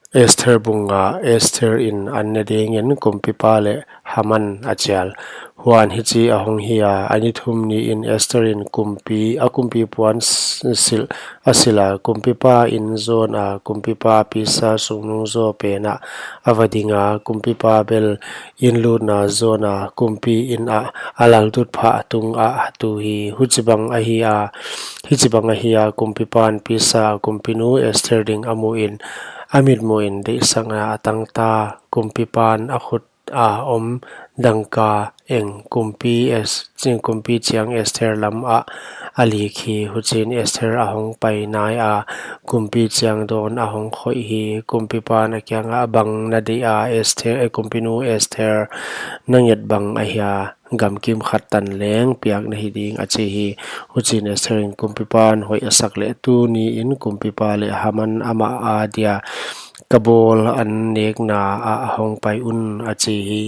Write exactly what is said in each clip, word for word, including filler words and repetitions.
Esther bung nga. Esther in an ne dingin kumpipa leh Haman a chial. Huan hichi ahong hi a, a ni thum niin Esther in kumpi, a kumpipuan s-, silh, a silh a, kumpipa inn zawn a, kumpipa pisa sungnung zaw pen ah a va ding a, kumpipa bel inn lutna zawn a, kumpi inn ah a laltutphah tung ah a tu hi. Huchibang ahi a, hichibang ahi a, kumpipan pisa kumpinu Esther ding a muhin, a mitmuhin deihsakna a tang ta, kumpipan a khut a om dangka eng kumpi Es-, kumpi chiang Esther lam ah a lik hi. Huchiin Esther ahong pai nai a, kumpi chiang dawn ahong khoih hi. Kumpipan a kiangah, bang na deih a Esther, eh, kumpinu Esther, na nget bang ahia, gamkim khat tan leng piak na hi ding, a chi hi. Huchiin Esther in kumpipan hoih a sak leh tuniin kumpipa leh Haman amah adia ka bawl an nekna ah hong pai un, a chi hi.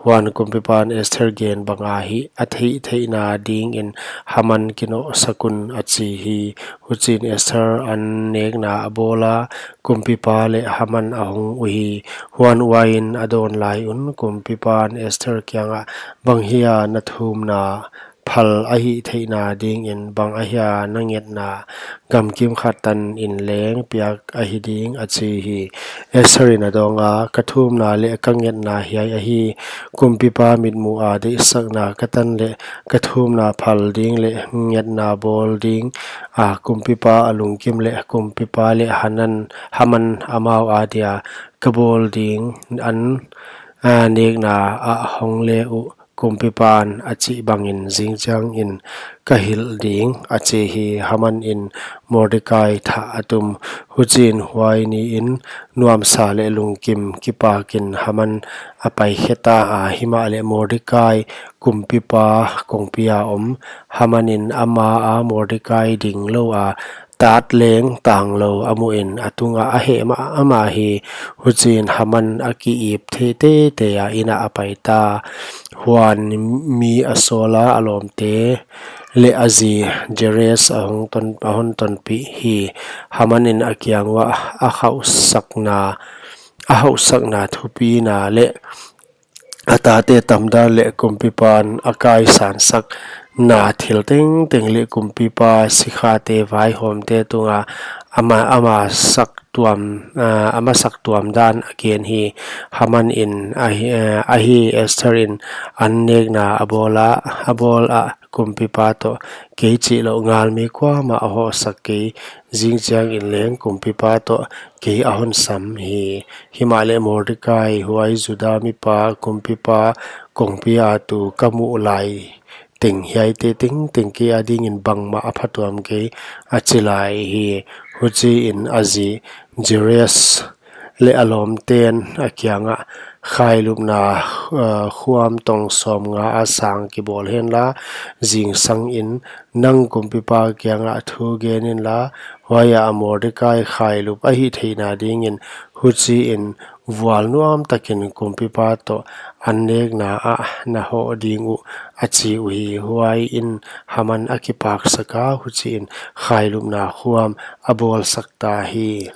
Huan kumpipan Esther gen banga hi a theihtheihna dingin Haman kinoh sak un, a chi hi. Huchiin Esther an nekna a bawl a, kumpipa leh Haman ahong uhi. Huan uain a dawn lai un kumpipan Esther kiangah, bang hia na thumna phal ahih theihna dingin bang ahia na ngetna gamkim khat tan in leng piak ahi ding, a chi hi. Esther in a dawng a, ka thumna leh ka ngetna hiai ahi, kumpipa mitmuh a deihsakna ka tan leh ka thumna phal ding leh ngetna bawl ding a, kumpipa a lungkim leh kumpipa leh Hanan, Haman amau adia ka bawl ding an, a, nekna ah hong le uh, kumpipan a chih bangin zingchiangin ka hilh ding, a chi hi. Haman in Mordekai thah a tum. Huchiin huai niin nuamsa leh lungkim kipakin Haman a pai khe ta a, himahleh Mordekai kumpipa kongpi a om. Haman in ama a Mordekai ding lou a, tat leng tang lou a muhin a tungah a heh mahmah hi. Huchiin Haman a ki-ip thei teitei a, inn ah a pai ta. Huan mi a sawl a, a lawmte leh a zi Zeres a hon ton, a hon tonpih hi. Haman in a kiang uah a hauhsakna, a hauhsakna thupina leh a tate tamdan leh kumpipan a kaisansakna thil tengteng leh kumpipa sikhate vaihawmte tunga ama, ama sak tuam, ah, ama sak tuam dan a gen hi. Haman in ahi, eh, ahi Esther in an nekna a bawl a, a bawl a, kumpipa toh kei chihlouh ngalmi kuamah a hohsak kei, zingchiangin leng kumpipa toh kei a hon sam hi. Himahleh Mordekai, huai Juda mipa kumpipa kongpi a tu ka muh lai teng hiaite tengteng kei adingin bangmah a phatuam kei, a chi lai hi. Huchiin a zi Zeres leh a lawmten a kiangah, khailupna, uh, khuam tong sawmnga a sang kibawl henla, zingsangin nang kumpipa kiangah thu gen inla, huaiah Mordekai khailup ahih theihna dingin, huchiin vualnuam takin kumpipa toh an nekna ah na hoh ding uh, a chi uhi. Huaiin Haman a kipaksak a, huchiin khailupna khuam a bawlsak ta hi.